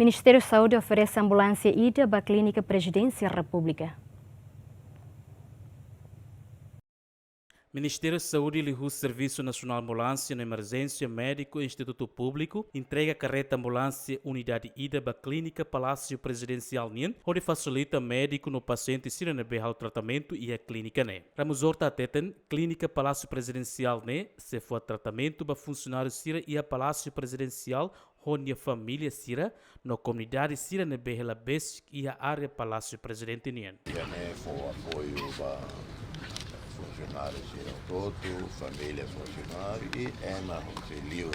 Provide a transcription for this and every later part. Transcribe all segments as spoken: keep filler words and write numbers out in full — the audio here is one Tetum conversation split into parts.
Ministériu Saúde oferese ambulánsia ida ba Klínika Prezidénsia Repúblika. Ministériu Saúde liuhusi Servisu Nasionál Ambulánsia no Emerjénsia Médiku Institutu Públiku entrega karreta ambulánsia unidade ida ba Klínika Palásiu Prezidensiál nian, hodi fasilita médiku no pasiente sira ne'ebé halo tratamentu iha klínika ne'e. Ramos Horta hateten, Klínika Palásiu Prezidensiál ne'e sei fó tratamentu ba funsionáriu sira iha Palásiu Prezidensiál ho nia família sira no komunidade sira ne'ebé hela besik iha área Palásiu Prezidente nian. Ida-ne'e fó apoiu ba funsionáriu sira hotu, família funsionáriu i ema husi liur.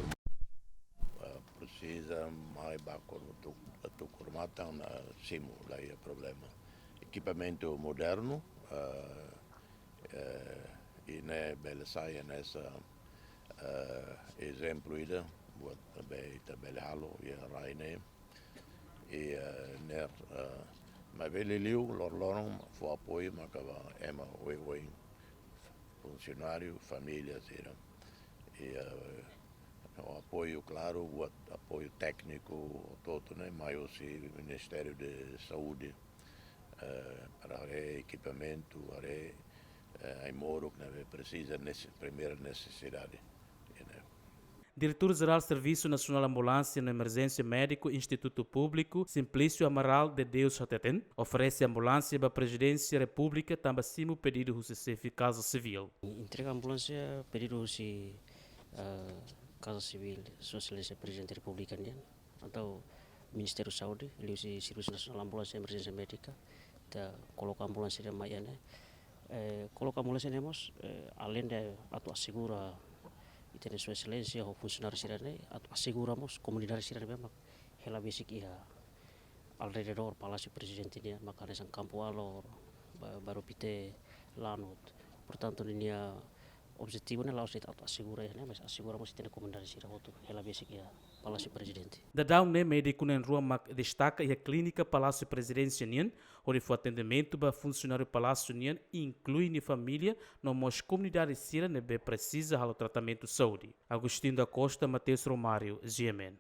Ah, presiza mai ba kor-, tu-, tukur matan ona simu, la iha problema. Ekipamentu modernu, ah, eh, i ne'e bele sai hanesan, eh, ezemplu ida, buat ne'ebé ita bele halo iha rai ne'e. I, eh, ne'e, eh, maibé liuliu loron-loron fó apoiu maka ba ema oioin, funsionáriu, família sira. I, eh, ho apoiu, klaru, buat apoiu tékniku hotu-hotu ne'e mai husi Ministériu Saúde, eh, para haree ekipamentu, haree, eh, ai-moruk ne'ebé presiza nese-, primeira nesesidade, ne'e. Diretór Jerál Servisu Nasionál Ambulánsia no Emerjénsia Médiku Institutu Públiku, Simplício Amaral de Deus hateten, oferese ambulánsia ba Prezidénsia Repúblika tanba simu pedidu husi xefe Kaza Sivíl. Entrega ambulánsia pedidu husi, eh, Kaza Sivíl, Sua Exelénsia Prezidente Repúblika nian. Entaun Ministériu Saúde, liuhusi Servisu Nasionál Ambulánsia Emerjénsia Médika, ita koloka ambulánsia ida mai iha ne'e. Eh, koloka ambulánsia ne'e mós, eh, aleinde atu asegura ita-nia Sua Exelénsia ho funsionáriu sira-ne'e, atu asegura mós komunidade sira ne'ebé mak hela besik iha alrededór Palásiu Prezidente nian, maka hanesan Kampu Alor, Ba-, Bairru Pité, Lanut. Portantu, ninia objetivu ne'e la'ós de'it atu asegura iha ne'e, mas asegura mós ita-nia komunidade sira hotu hela besik iha Palásiu Prezidente. Daudaun ne'e médiku na'in-rua mak destaka iha klínika Palásiu Prezidénsia nian, hodi fó atendimentu ba funsionáriu Palásiu nian, inklui nia família, no mós komunidade sira ne'ebé presiza halo tratamentu saúde. Agostinho da Costa, Mateus Romário, G M N.